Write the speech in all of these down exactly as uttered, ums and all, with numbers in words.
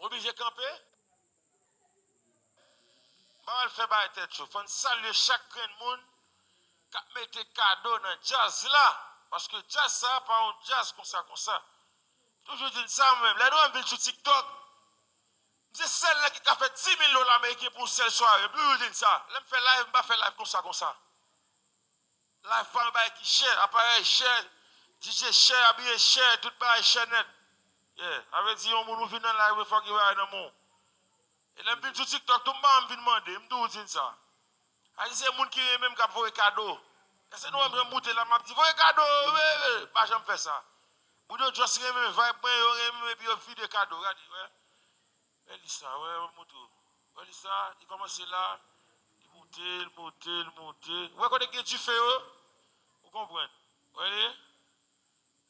Oblije kanpe? M pa pral fè bagay tèt cho. Fò n salye chak grenn moun k ap mete kado nan djaz la. Paske djaz sa a pa yon djaz konsa konsa. Toujou di n sa mwen menm. Lè nou wè m vin sou TikTok, m se sèl nèg ki ka fè dis mil dola ameriken pou yon sèl sware. M toujou di n sa. Lè m fè live, m pa fè live konsa konsa. Live pa yon bagay ki chè, aparèy chè, D J chè, abiye chè, tout bagay chè nèt. Yeah, sa vle di yon moun ou vin nan live, fòk gen bagay nan men w. E lè m vin sou TikTok tou, m pa janm vin mande, m toujou di n sa. Sa vle di se moun ki renmen m k ap voye kado. Èske nou wè m jan m moute la, m ap di, "Voye kado, wi, wi." Pa janm fè sa. Moun yo just renmen vibe mwen, yo renmen m, epi yo vide kado, gade, wè. Wè lis la, wè, wè, montre w. Wè lis la, li kòmanse la, li moute, li moute, li moute. Ou wè kote gen dife yo? Ou konprann? Wè li?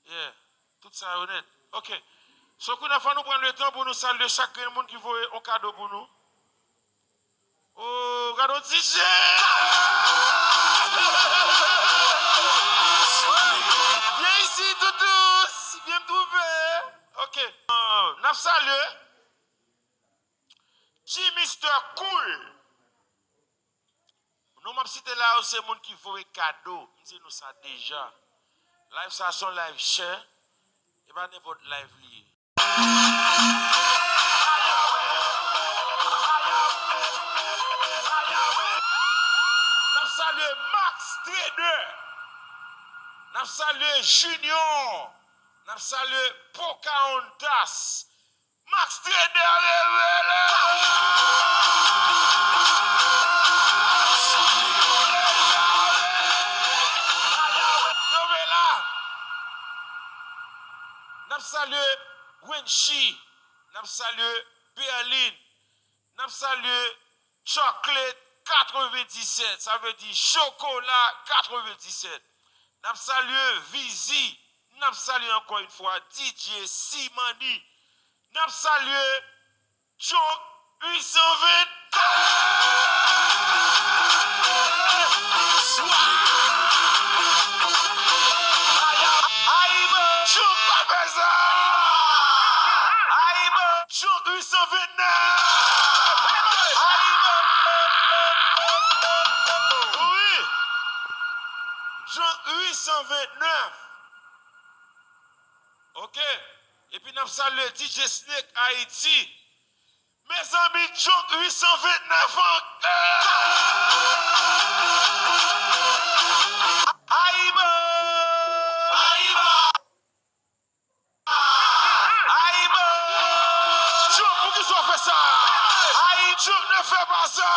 Yeah. Tout sa yo nèt. Ok. So, kounye a, fò nou pran letan pou nou salye chak grenn moun ki voye yon kado pou nou. Oh, gade yon D J! Vyen isi, tou dous! Vyen m twouve! Ok. Euh, n ap salye G Mister Cool. Non m ap site la yo se moun ki voye kado. M di nou sa deja. Live sa se yon live chè. E pa nenpòt live li ye. N ap salye Max Trader. N ap salye Junior. N ap salye Pocahontas. Max Trader revele! Tonbe la! N ap salye Wenchi, n ap salye Berlin, n ap salye Chocolate katrevendisèt, sa vle di chokola katrevendisèt. N ap salye Vizi, n ap salye ankò yon fwa D J Simani, n ap salye John uit san vennèf. Ay, John pa fè sa! Ay, John uit san vennèf! Ay, wi! John uit san vennèf! Ok. Epi n ap salye D J Snake Haiti. Mezanmi, John uit san vennèf ankò! Ay, bon! Ay, bon! Ay, bon! John, poukisa w fè sa? Ay, John, ne fais pas ça!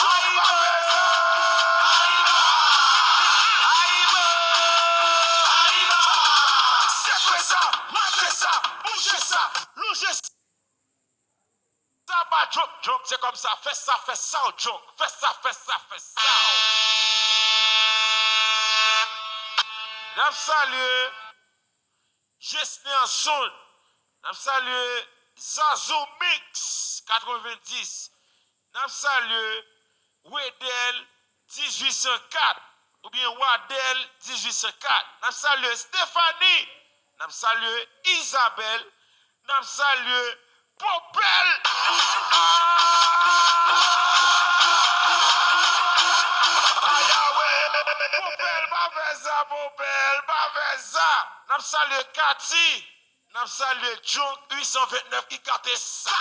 Ay, bon! Ay, bon! Ay, bon! Ay, bon! Sekwe sa! Manje sa! Bouje sa! Lonje sa! Sa pa John, John, se kòmsa. Fè sa, fè sa, w John. Fè sa, fè sa, fè sa. N ap salye Jesner Son. N ap salye Zazou Mix katrevendis. N ap salye Wedel dizuit san kat, oubyen Wadèl dizuit san kat. N ap salye Stefani. N ap salye Izabèl. N ap salye Popèl. Popèl, pa fè sa, Popèl, pa fè sa. N ap salye Kati. N ap salye John uit san vennèf ki gate sa.